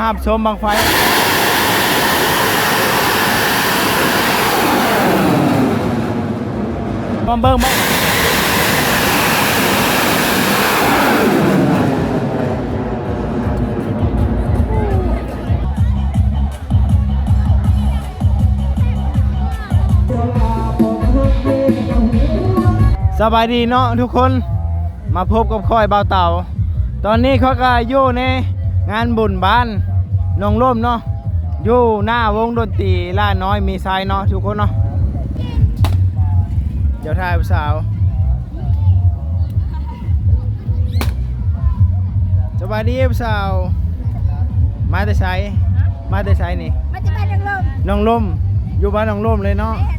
ຮັບຊົມບັ້ງໄຟ ມາເບິ່ງ ສະບາຍດີເນາະທຸກຄົນ ມາພົບກັບຂ້ອຍ ບ່າວເຕົາ. ຕອນນີ້ຂ້ອຍກໍຢູ່ໃນງານບຸນບ້ານໜອງລົມເນາະ ຢູ່ໜ້າວົງດົນຕີຫຼ້ານ້ອຍມີໄຊເນາະທຸກຄົນເນາະ. ດຽວຖ່າຍຜູ້ສາວ. ສະບາຍດີຜູ້ສາວ. ມາແຕ່ໃສ? ມາແຕ່ໃສນີ້? ມາແຕ່ບ້ານໜອງລົມ. ໜອງລົມ ຢູ່ບ້ານໜອງລົມເລີຍເນາະ. ແມ່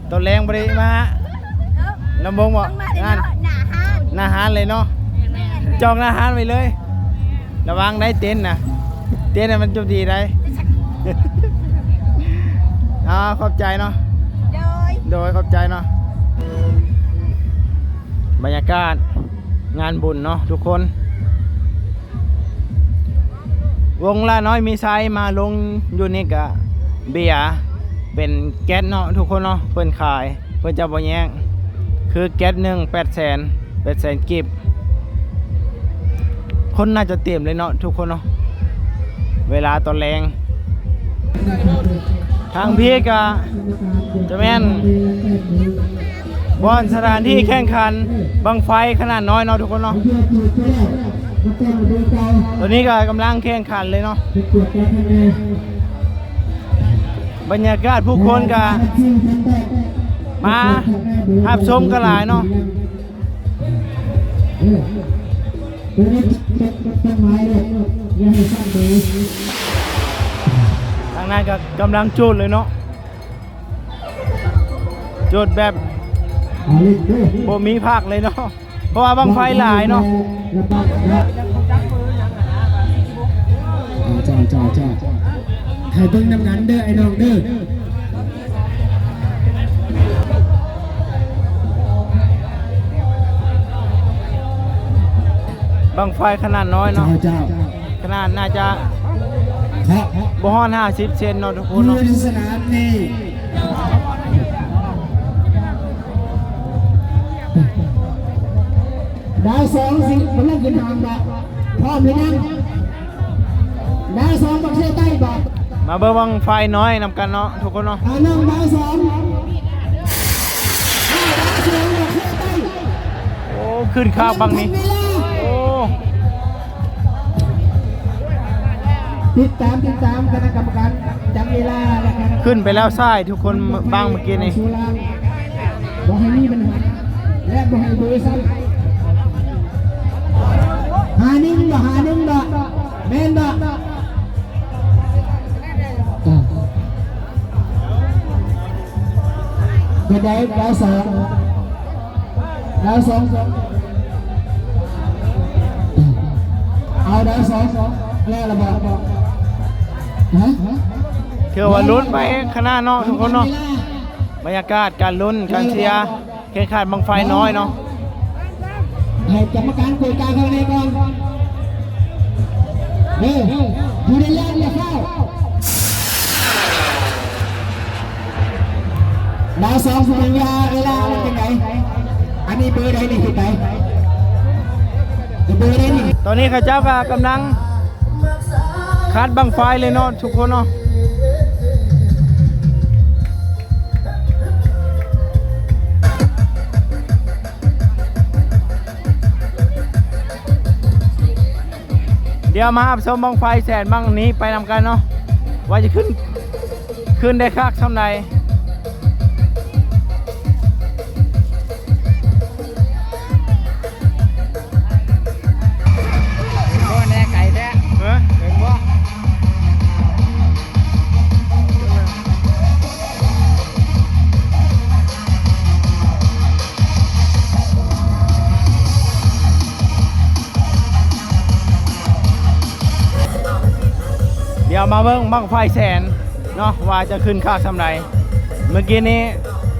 ນ. ຕອນແລງບໍ່ໄດ້ມາ ເອີ ລຳວົງບໍ່? ຕ້ອງມາເລີຍເນາະ ງານ ໜ້າຮ້ານ ໜ້າຮ້ານເລີຍເນາະ. ແມ່ນ. ຈອງໜ້າຮ້ານໄວ້ເລີຍ. ລະວັງໄດ້ເຕັນນະ ເຕັນນະມັນຈຸດດີໄດ໋. ອ່າ ຂອບໃຈເນາະ. ໂດຍ ໂດຍ ຂອບໃຈເນາະ. ບັນຍາກາດງານບຸນເນາະທຸກຄົນ ວົງຫຼ້ານ້ອຍມີໄຊມາລົງຢູ່ນີ້ກະເບຍເປັນແກັດເນາະທຸກຄົນເນາະ ເພິ່ນຂາຍ ເພິ່ນຈະບໍ່ແຍກ ຄືແກັດໜຶ່ງແປດແສນ ແປດແສນກີບ. ຄົນໜ້າຈະເຕັມເລີຍເນາະທຸກຄົນເນາະ ເວລາຕອນແລງ. ທາງພີ້ກະຈະແມ່ນບ່ອນສະຖານທີ່ແຂ່ງຂັນບັ້ງໄຟຂະໜາດນ້ອຍເນາະທຸກຄົນເນາະ. ຕອນນີ້ກະກຳລັງແຂ່ງຂັນເລີຍເນາະ. ບັນຍາກາດຜູ້ຄົນກະມາຮັບຊົມກັນຫຼາຍເນາະ. ທາງນັ້ນກໍກຳລັງຈູດເລີຍເນາະ ຈູດແບບບໍ່ມີພັກເລີຍເນາະ ເພາະວ່າບັ້ງໄຟຫຼາຍເນາະ. ເຈົ້າ ເຈົ້າ ເຈົ້າ ໃຫ້ເບິ່ງນຳກັນເດີ ໄອ້ນ້ອງເດີ. ບັ້ງໄຟຂະໜາດນ້ອຍເນາະ ເຈົ້າ ເຈົ້າ ຂະໜາດໜ້າຈະ ເພາະ ບໍ່ຮອດຫ້າສິບເຊັນເນາະທຸກຄົນເນາະ ຢູ່ໃນສະໜາມນີ້. ດາວສອງຊິກຳລັງຂຶ້ນຫາງບາດ ພ້ອມຫຼືຍັງ? ດາວສອງບັກເຊໃຕ້ບາດ ມາເບິ່ງບັ້ງໄຟນ້ອຍນຳກັນເນາະທຸກຄົນເນາະ. ດາວໜຶ່ງ ດາວສອງ ດາວສອງບັກເຊໃຕ້. ໂອ້ ຂຶ້ນຄັກບັ້ງນີ້ ໂອ້. ຕິດຕາມ ຕິດຕາມຄະນະກຳມະການຈັບເວລາ ແລະ ຂຶ້ນໄປແລ້ວຊ້າຍທຸກຄົນ ບັ້ງເມື່ອກີ້ນີ້ ບໍ່ໃຫ້ມີບັນຫາ ແລະ ບໍ່ໃຫ້ເບີຊ້ຳ. ຫ້າໜຶ່ງບໍ່? ຫ້າໜຶ່ງບໍ່? ແມ່ນບໍ່? ອ່າ ເຮັດໄດ້ ດາວສອງ ດາວສອງ ເອົາດາວສອງ ແລ້ວລະບໍ່? ຮະ? ຖືວ່າລຸ້ນໄປຂ້າງໜ້າເນາະທຸກຄົນເນາະ ບັນຍາກາດການລຸ້ນການເຊຍ ແຂ່ງຂັນບັ້ງໄຟນ້ອຍເນາະ. ໃຫ້ກຳມະການກວດກາຂ້າງໃນກ່ອນ ເອີ ຢູ່ໃນແລນ ຢ່າຟ້າວ. ດາວສອງ ສຸລິຍາ ເວລາມັນຈັ່ງໃດ? ອັນນີ້ເບີໃດນີ້? ຂຶ້ນໄປ ເບີໃດນີ້? ຕອນນີ້ເຂົາເຈົ້າກໍກຳລັງຄັດບັ້ງໄຟເລີຍເນາະ ທຸກຄົນເນາະ. ດຽວມາຮັບຊົມບັ້ງໄຟແສນບັ້ງນີ້ໄປນຳກັນເນາະ ວ່າຈະຂຶ້ນ ຂຶ້ນໄດ້ຄັກສ່ຳໃດ. ໂອ້ ແນ່ໄກແທ້ ເອີ ເຫັນບໍ່? ດຽວມາເບິ່ງບັ້ງໄຟແສນເນາະ ວ່າຈະຂຶ້ນຄັກສ່ຳໃດ. ເມື່ອກີ້ນີ້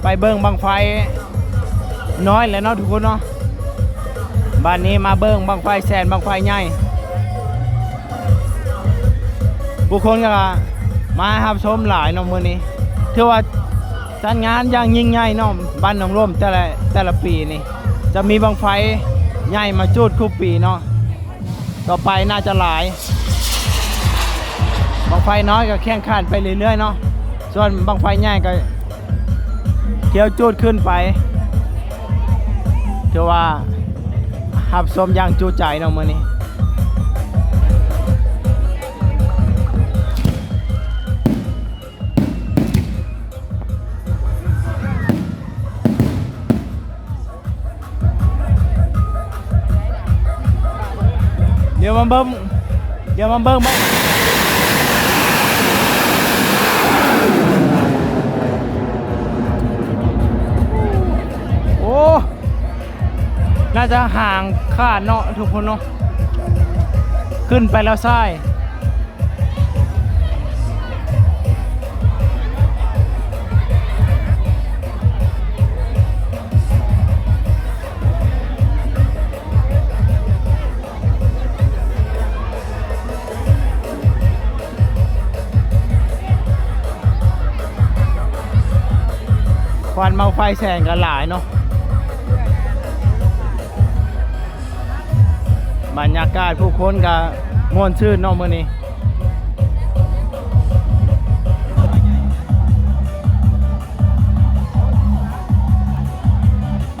ໄປເບິ່ງບັ້ງໄຟນ້ອຍແລ້ວເນາະ ທຸກຄົນເນາະ. ບາດນີ້ມາເບິ່ງບັ້ງໄຟແສນ ບັ້ງໄຟໃຫຍ່. ຜູ້ຄົນກໍມາຮັບຊົມຫຼາຍເນາະມື້ນີ້ ຖືວ່າຈັດງານຢ່າງຍິ່ງໃຫຍ່ເນາະ ບ້ານໜອງລົມແຕ່ລະ ແຕ່ລະປີນີ້ ຈະມີບັ້ງໄຟໃຫຍ່ມາຈູດຄູ່ປີເນາະ ຕໍ່ໄປໜ້າຈະຫຼາຍ ບັ້ງໄຟນ້ອຍກໍແຂ່ງຂັນໄປເລື້ອຍໆເນາະ ສ່ວນບັ້ງໄຟໃຫຍ່ກໍຖ້ຽວຈູດຂຶ້ນໄປ ຖືວ່າຮັບຊົມຢ່າງຈຸໃຈເນາະມື້ນີ້. ດຽວມາເບິ່ງ ດຽວມາເບິ່ງ ໂອ້ ໜ້າຈະຫາງຂາດເນາະທຸກຄົນເນາະ ຂຶ້ນໄປແລ້ວຊ້າຍ. ຄວັນບັ້ງໄຟແສນກໍຫຼາຍເນາະ. ບັນຍາກາດຜູ້ຄົນກໍມ່ວນຊື່ນເນາະມື້ນີ້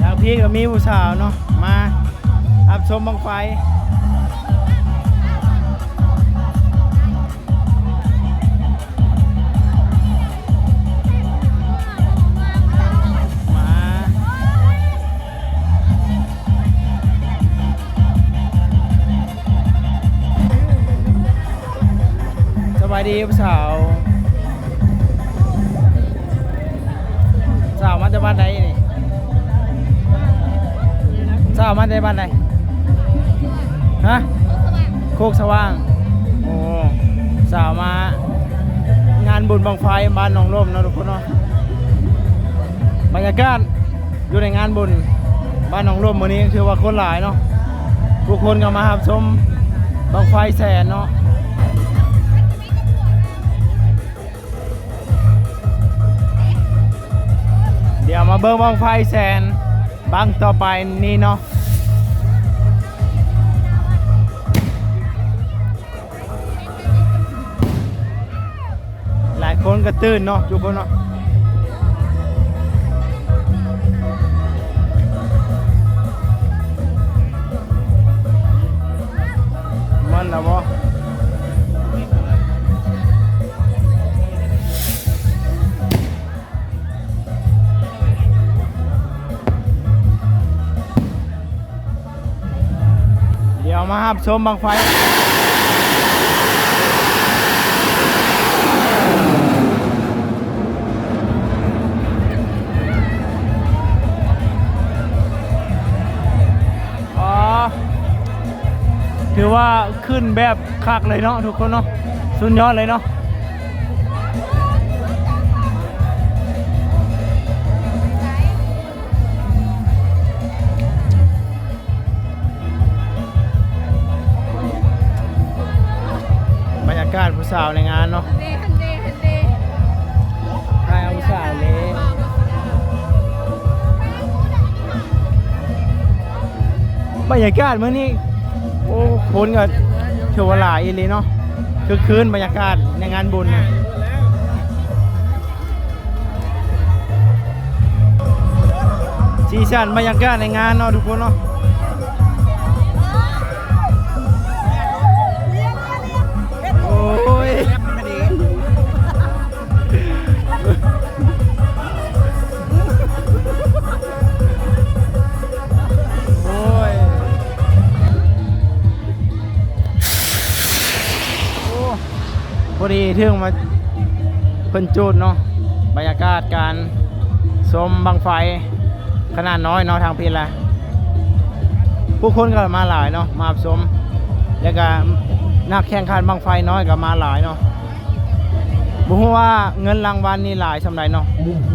ທາງພີ້ກໍມີຜູ້ສາວເນາະ ມາຮັບຊົມບັ້ງໄຟ. ສະບາຍດີຜູ້ສາວ. ສາວມາຈາກບ້ານໃດນີ້? ສາວມາແຕ່ບ້ານໃດ? ຮະ? ໂຄກສະຫວ່າງ. ໂອ້ ສາວມາງານບຸນບັ້ງໄຟບ້ານໜອງລົມເນາະທຸກຄົນເນາະ. ບັນຍາກາດຢູ່ໃນງານບຸນບ້ານໜອງລົມມື້ນີ້ຖືວ່າຄົນຫຼາຍເນາະ. ຜູ້ຄົນກໍມາຮັບຊົມບັ້ງໄຟແສນເນາະ. ດຽວມາເບິ່ງບັ້ງໄຟແສນບັ້ງຕໍ່ໄປນີ້ເນາະ. ຫຼາຍຄົນກໍຕື່ນເນາະ ທຸກຄົນເນາະ. ມັນລະບໍ່? ດຽວມາຮັບຊົມບັ້ງໄຟ. ອໍ ຖືວ່າຂຶ້ນແບບຄັກເລີຍເນາະ ທຸກຄົນເນາະ ສຸດຍອດເລີຍເນາະ. ບັນຍາກາດຜູ້ສາວໃນງານເນາະ ຖ່າຍເອົາຜູ້ສາວເລີຍ. ບັນຍາກາດມື້ນີ້ ໂອ້ ຄົນກໍຖືວ່າຫຼາຍອີ່ຫຼີເນາະ ຄຶກຄື້ນບັນຍາກາດໃນງານບຸນນະ. ສີສັນບັນຍາກາດໃນງານເນາະ ທຸກຄົນເນາະ. ໂອ້ຍ ໂອ້ຍ ໂອ້ ພໍດີເຖິງມາເພິ່ນຈູດເນາະ ບັນຍາກາດການຊົມບັ້ງໄຟຂະໜາດນ້ອຍເນາະ ທາງພີ້ລະ ຜູ້ຄົນກໍມາຫຼາຍເນາະ ມາຮັບຊົມ ແລ້ວກໍນັກແຂ່ງຂັນບັ້ງໄຟນ້ອຍກໍມາຫຼາຍເນາະ. ບໍ່ຮູ້ວ່າເງິນລາງວັນນີ້ຫຼາຍສ່ຳໃດເນາະ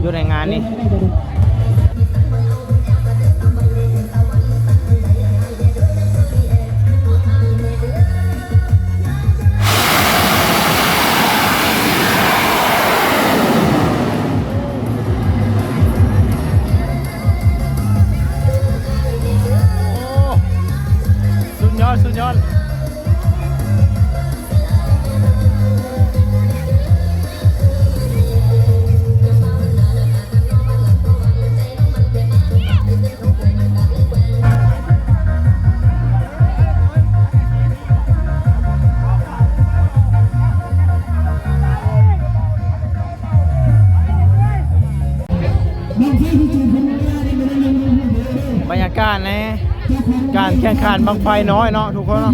ຢູ່ໃນງານນີ້. ບັນຍາກາດໃນການແຂ່ງຂັນບັ້ງໄຟນ້ອຍເນາະ ທຸກຄົນເນາະ,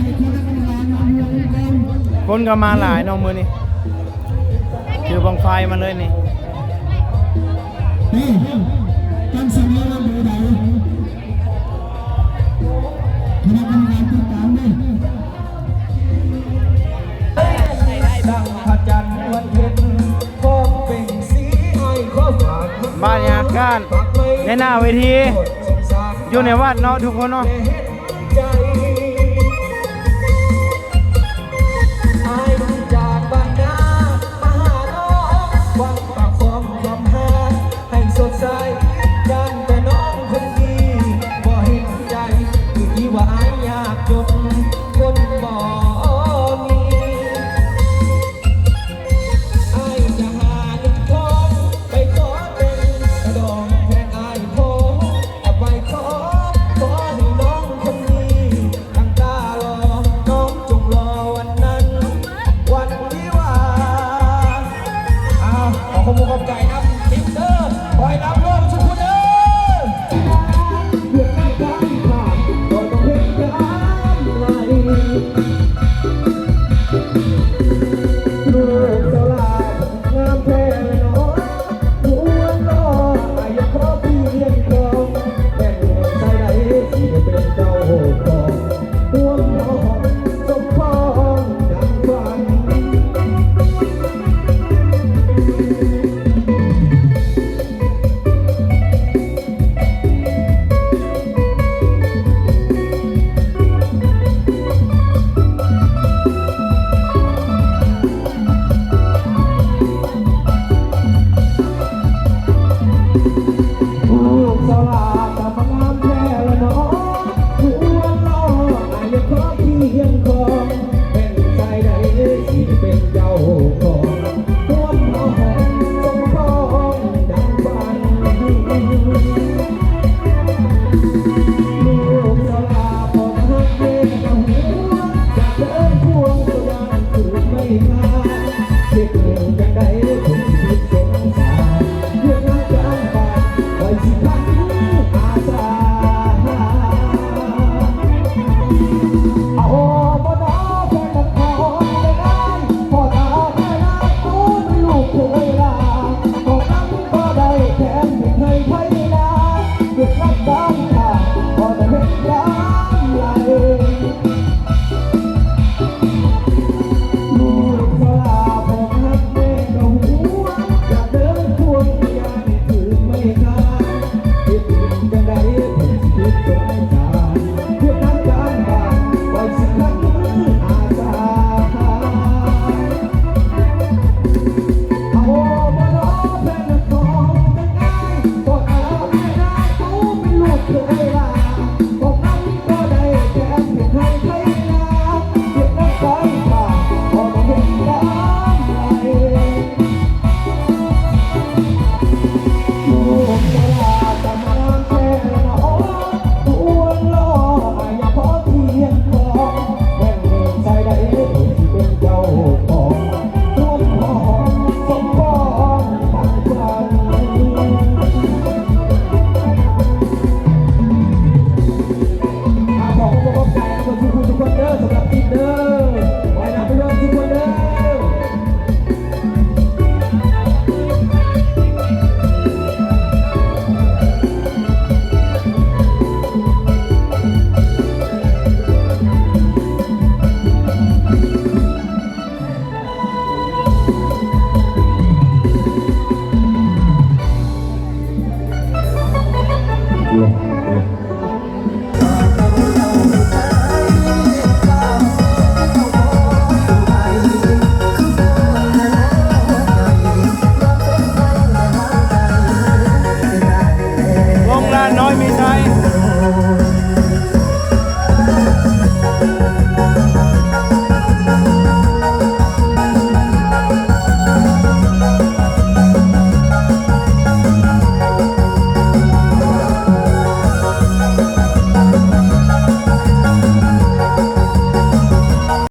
ຄົນກໍມາຫຼາຍເນາະມື້ນີ້ ຖືບັ້ງໄຟມາເລີຍນີ້. ບັນຍາກາດໃນໜ້າເວທີ ຢູ່ໃນວັດເນາະ ທຸກຄົນເນາະ.